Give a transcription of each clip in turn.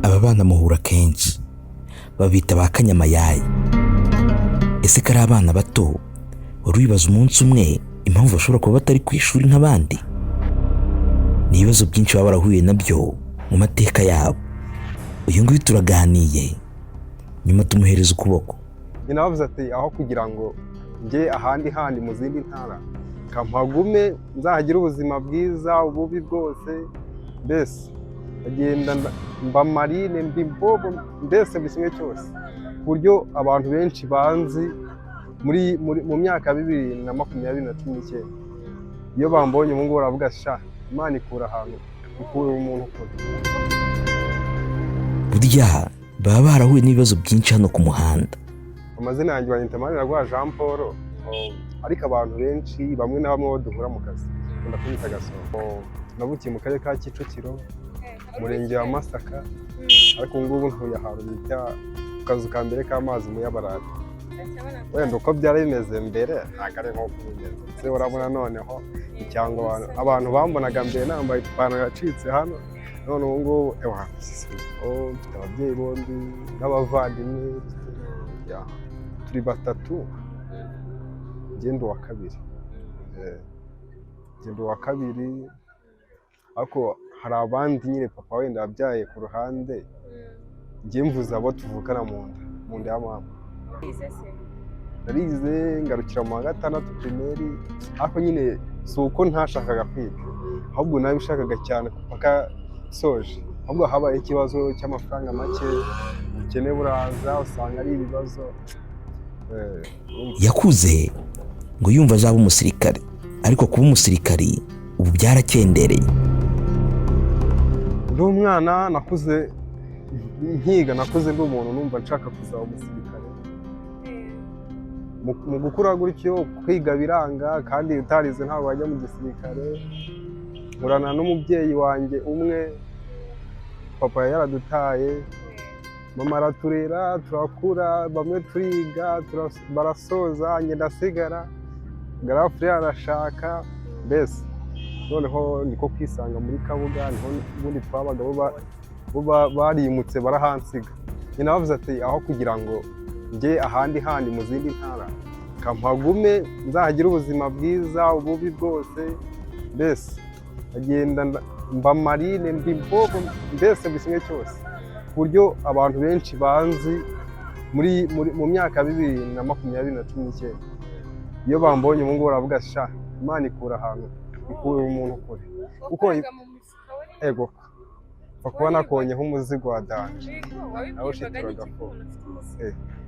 Aba bana muhura kenshi babita ba kanyamayayi. Ese ko ari abana bato, wari wibaza umunsi umwe impamvu bashobora kuba batari ku ishuri nk'abandi? Ni ibibazo byinshi baba barahuye nabyo mu mateka yabo. Uyu nguyu turaganiye, nyuma tumuhereza ukuboko. Nyina bavuze ati: "Aho kugira ngo njye ahandi handi mu zindi ntara, kampagume nzahagire ubuzima bwiza ububi bwose." Mbese agenda mba marine, mba imbobo, mbese buri kimwe cyose, ku buryo abantu benshi banzi mu myaka 2020 na 19, iyo bambonye ubu ngubu baravuga: "Sha, Imana ikura ahantu, ikura umuntu kure." Burya baba barahuye n'ibibazo byinshi hano ku muhanda. Amazina yanjye banyita Maniraguha Jean Paul, oh, ariko abantu benshi, bamwe na bamwe bo duhura mu kazi, bakunda kunyita Gasoro. Oh, navukiye mu karere ka Kicukiro, umurenge wa Masaka, ariko ubu ngubu ntuye ahantu bita ku kazu ka mbere k'amazi mu Yabarari. Wenda uko byari bimeze mbere ntabwo ari nk'uko bimeze. Ese urabona noneho icyangwa abantu bambonaga mbere nambaye ipantaro yacitse hano, none ubu ngubu ewa, oh, mfite ababyeyi bombi n'abavandimwe, ya, turi batatu, ngenda uwa kabiri. Ngenda uwa kabiri, ariko hari abandi nyine papa wenda yabyaye ku ruhande. Njye mvuze abo tuvukana mu nda ya mama. Narize ngarukira mu wa gatandatu primaire, ariko nyine si uko ntashakaga kwiga, ahubwo nabishakaga cyane paka soje, ahubwo habaye ikibazo cy'amafaranga make, ubukene buraza, usanga ari ibibazo. Urumva. Yakuze ngo yumva azaba umusirikare, ariko kuba umusirikari ubu byarakendereye. Ndi umwana nakuze nkiga, nakuze ndi umuntu numva nshaka kuzaba umusirikare. Mu gukura gutyo, kwiga biranga, kandi utarize ntabwo wajya mu gisirikare. Nkurana n'umubyeyi wanjye umwe, papa yari yaradutaye, mama araturera, turakura, bamwe turiga, barasoza, njye ndasigara, grand frère arashaka. Mbese noneho niko kwisanga muri Kabuga, niho ubundi twabaga, bo barimutse barahansiga. Nyina bavuze ati: "Aho kugira ngo njye ahandi handi mu zindi ntara, kampagume nzahagire ubuzima bwiza ububi bwose." Mbese agenda mba marine, mba imbobo, mbese buri kimwe cyose, ku buryo abantu benshi banzi mu myaka 2020 na 19, iyo bambonye ubu ngubu baravuga: "Sha, Imana ikura ahantu, ikura umuntu kure." Kuko ego, pfa kuba nakonyeho umuzigo wa danger nawe ushituraga ko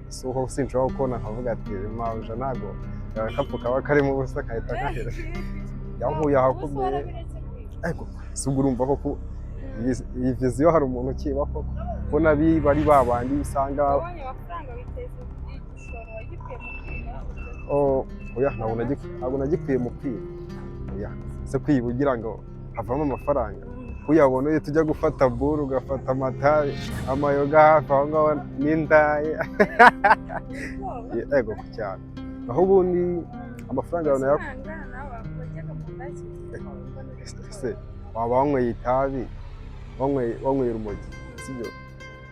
si uko sinshobora kubona nkavuga ati: "Mabuja, ntago agakapu kaba karimo ubusa," kahita nkahera. Yankuye ahakomeye. Ariko si ubwo urumva koko iyi vision hari umuntu ukiba koko ko nabi bari babandi usanga? Wabonye amafaranga witeza igishoro wagikuye mu kwiga? Oh, oya, ntabwo nagikuye mu kwiba, oya. Se kwiba ugira ngo havamo amafaranga? Uyabona uhita ujya gufata buru, ugafata amatabi, amayoga hafi aho ngaho n'indaye. Ego cyane. Aho ubundi amafaranga yawe nayo se waba wanyweye itabi, wanyweye urumogi, sibyo,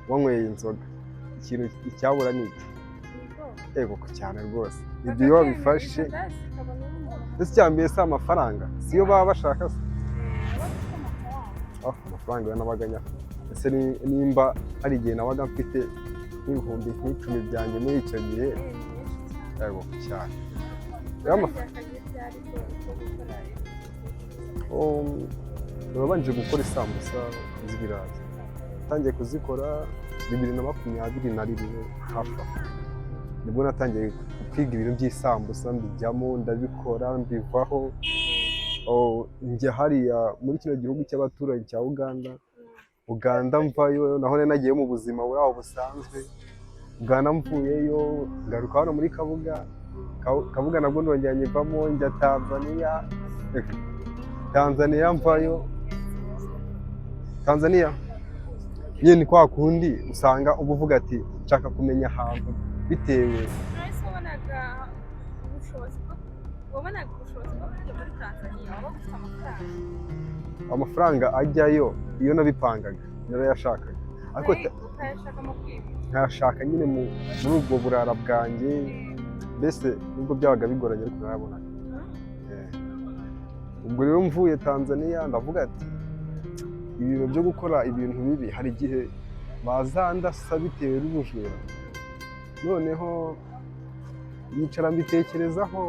wanyweye inzoga, ikintu icyabura ni iki? Ego cyane rwose. Ibyo iyo wabifashe, ndetse icya mbere si amafaranga, siyo baba bashaka se? Oh, amafaranga yo nabaga nyafite. Ese nimba hari igihe nabaga mfite nk'ibihumbi nk'icumi byanjye muri icyo gihe? Ego cyane. Rero nabanje gukora isambusa z'ibirayi, natangiye kuzikora 2021 hafi aho, nibwo natangiye kwiga ibintu by'isambusa, mbijyamo, ndabikora, mbivaho. Oh, njya hariya muri kino gihugu cy'abaturanyi cya Uganda. Uganda mvayo, naho nari nagiye mu buzima buri aho busanzwe. Uganda mvuyeyo, ngaruka hano muri Kabuga. Kabuga nabwo ndongera nyivamo, njya Tanzania. Tanzania mvayo, Tanzania nyine ni kwa kundi usanga uba uvuga ati: "Nshaka kumenya ahantu," bitewe. Ese wabonaga ubushobozi bwo kujya muri Tanzania? Waba ufite amafaranga? Amafaranga ajyayo, iyo nabipangaga Narayashakaga ariko Ukayashaka mu kwiba. Nkayashaka nyine muri ubwo burara bwanjye. Mbese nubwo byabaga bigoranye, ariko narayabonaga. Ubwo rero mvuye Tanzania, ndavuga ati ibintu byo gukora ibintu bibi, hari igihe bazandasa bitewe n'ubujura. Noneho yicara mbitekerezaho,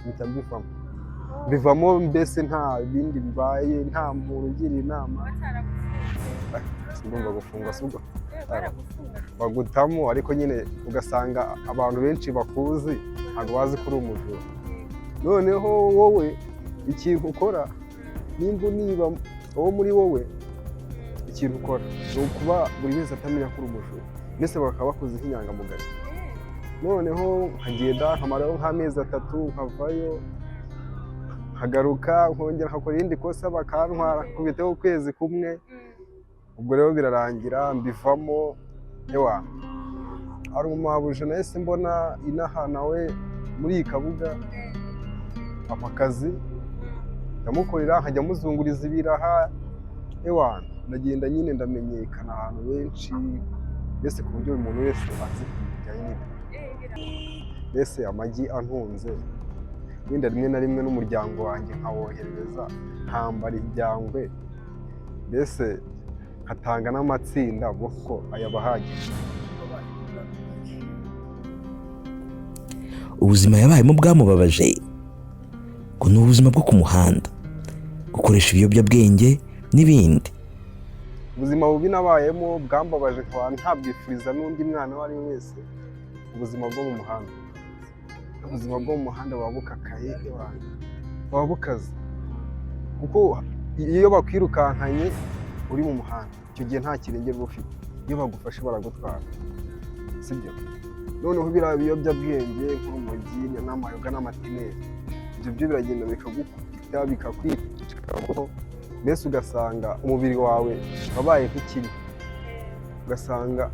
mpita mbivamo. Bivamo mbese nta bindi bibaye, nta muntu ungiriye inama. Bataragufunze? Ndumva gufungwa si ubwo. Baragufunga. Bagutamo, ariko nyine ugasanga abantu benshi bakuzi ntabwo bazi ko uri umujura. Noneho wowe ikintu ukora, nimba uniba wowe muri wowe, ikintu ukora ni ukuba buri wese atamenya ko uri umujura, mbese bakaba bakuzi nk'inyangamugayo. Noneho nkagenda nkamarayo nk'amezi 3, nkavayo, nkagaruka, nkongera nkakora irindi kosa, bakantwara, nkubiteho ukwezi kumwe. Ubwo rero birarangira mbivamo. Ewa, hari umumabuja nahise mbona inaha nawe muri iyi Kabuga, ampa akazi, ndamukorera, nkajya muzunguriza ibiraha. Ewa, ndagenda nyine ndamenyekana ahantu benshi, mbese ku buryo buri muntu wese azi ibijyanye n'ibiraha. Mbese amagi antunze, wenda rimwe na rimwe n'umuryango wanjye nkawoherereza, nkambara ibyangwe, mbese nkatanga n'amatsinda, kuko aya aba ahagije. Ubuzima yabayemo bwamubabaje, ngo ni ubuzima bwo ku muhanda, gukoresha ibiyobyabwenge n'ibindi. Ubuzima bubi nabayemo bwambabaje, nkaba ntabwifuriza n'undi mwana uwo ari we wese, ubuzima bwo mu muhanda. Ubuzima bwo mu muhanda buba bukakaye, buba bukaze, kuko iyo bakwirukankanye uri mu muhanda, icyo gihe nta kirengera uba ufite. Iyo bagufashe baragutwara, sibyo? Noneho biriya biyobyabwenge nk'urumogi n'amayoga n'amatineri, ibyo byo biragenda bikagukubita, bikakwica, mbese ugasanga umubiri wawe wabaye nk'ikinya, ugasanga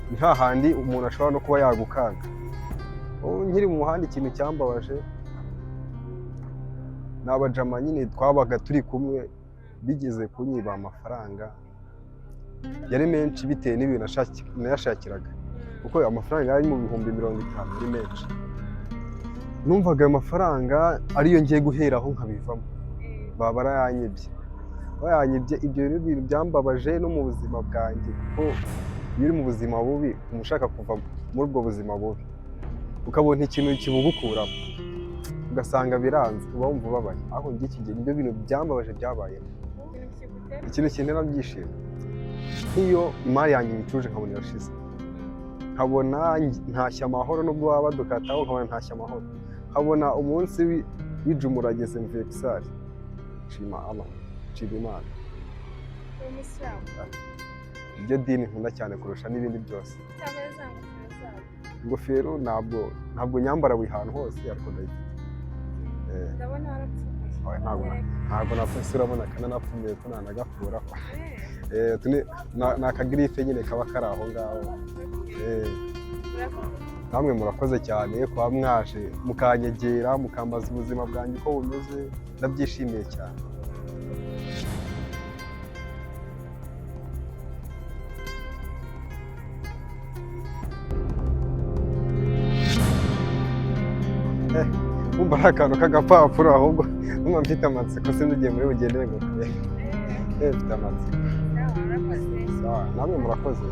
ni hahandi umuntu ashobora no kuba yagukanga. Ubu nkiri mu muhanda, ikintu cyambabaje ni abajama nyine twabaga turi kumwe bigeze kunyiba amafaranga. Yari menshi bitewe n'ibintu nayashakiraga, kuko amafaranga yari mu 50,000, yari menshi. Numvaga ayo mafaranga ariyo ngiye guheraho nkabivamo, baba barayanyibye, bayanyibye. Ibyo rero ibintu byambabaje no mu buzima bwanjye, kuko iyo uri mu buzima bubi, uba ushaka kuva muri ubwo buzima bubi, ukabona ikintu kibugukuramo, ugasanga biranze, uba wumva ubabaye. Ariko njye iki gihe nibyo bintu byambabaje byabayeho. Ikintu kigutera Ikintu kintera byishimo, nk'iyo imari yanjye nyicuje nkabona irashize, nkabona ntashye amahoro, nubwo baba badukataho, nkabona ntashye amahoro, nkabona umunsi w'ijuma urageze mvuye gusari, nshima Allah, nshima Imana. Uri umusilamu? Iryo dini nkunda cyane kurusha n'ibindi byose. Cyangwa za ngofero zabo? Ingofero ntabwo nyambara buri hantu hose, ariko ndayifite. Ndabona warapfumuye. Oya, ntabwo napfa, urabona kananapfumuye ko nanagakuraho. Utu ni akagirife nyine kaba kari aho ngaho. Urakoze. Namwe murakoze cyane kuba mwaje mukanyegera, mukambaza ubuzima bwanjye uko bumeze, ndabyishimiye cyane. Wumva ari akantu k'agapapuro, ahubwo numva mfite amatsiko, sinzi igihe muri bugendere ngo kure. Mfite amatsiko. Sawa, urakoze. Sawa, namwe murakoze.